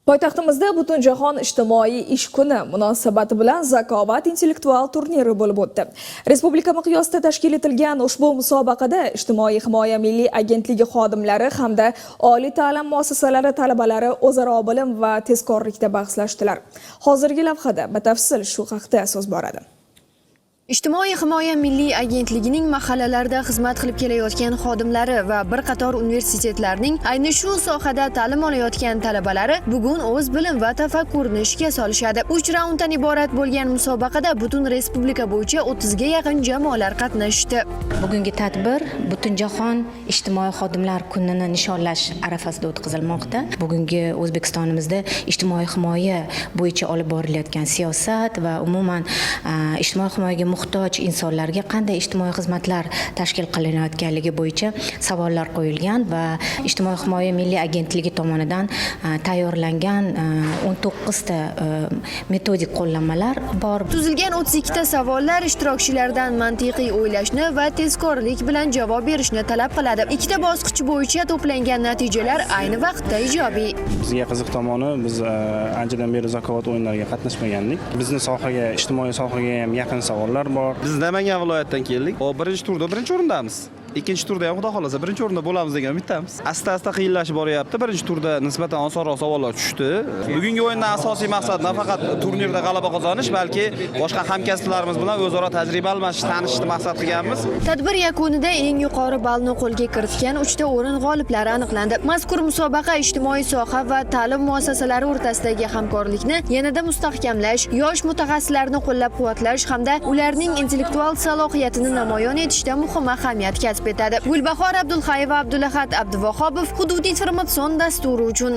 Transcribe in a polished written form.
Poytaxtimizda Butunjahon ijtimoiy ish kuni munosabati bilan "Zakovat" intellektual turniri bo'lib o'tdi. Respublika miqyosida tashkil etilgan ushbu musobaqada Ijtimoiy himoya milliy agentligi xodimlari hamda oliy ta'lim muassasalari talabalari o'zaro bilim va tezkorlikda bahslashdilar. Hozirgi lavhada batafsil shu haqda so'z boradi. Ijtimoiy himoya milliy agentligining mahallalarda xizmat qilib kelayotgan xodimlari va bir qator universitetlarning ayni shu sohada ta'lim olayotgan talabalari bugun o'z bilim va tafakkurini ishga solishadi. Uch raunddan iborat bo'lgan musobaqada butun respublika bo'yicha 30 ga yaqin jamoalar qatnashdi. Bugungi tadbir Butunjahon ijtimoiy xodimlar kunini nishonlash arafasida o'tkazilmoqda. Bugungi O'zbekistonimizda ijtimoiy himoya bo'yicha olib borilayotgan siyosat va umuman ijtimoiy himoyaga muhtoj insonlarga qanday ijtimoiy xizmatlar tashkil qilinayotganligi bo'yicha savollar qo'yilgan va Ijtimoiy himoya milliy agentligi tomonidan tayyorlangan 19 ta metodik qo'llanmalar bor. Tuzilgan 32 ta savollar ishtirokchilardan mantiqiy o'ylashni va tezkorlik bilan javob berishni talab qiladi. Ikkita bosqich bo'yicha to'plangan natijalar ayni vaqtda ijobiy. Bizga qiziq tomoni, biz anchadan beri Zakovat o'yinlariga qatnashmagandik. Bizni sohaga, ijtimoiy sohaga ham yaqin savollar bor. Biz Namangan viloyatidan keldik. Hop, birinchi turda birinchi o'rindamiz. Ikkinchi turda ham, xudo xohlasa, birinchi o'rinda bo'lamiz degan umiddamiz. Asta asta qiyinlashib boryapti. Birinchi turda nisbatan osonroq savollar tushdi. Bugungi o'yindan asosiy maqsad nafaqat turnirda g'alaba qozonish, balki boshqa hamkasblarimiz bilan o'zaro tajriba almashish, tanishishni maqsad qilganmiz. Tadbir yakunida eng yuqori ballni qo'lga kiritgan uchta o'rin g'oliblari aniqlandi. Mazkur musobaqa ijtimoiy soha va ta'lim muassasalari o'rtasidagi hamkorlikni yanada mustahkamlash, yosh mutaxassislarni qo'llab-quvvatlash hamda ularning intellektual salohiyatini namoyon etishda muhim ahamiyat kasb etadi. Gulbahor Abdulxayeva, Abdulahat Abduvahobov, "Hudud" informatsion dasturi uchun.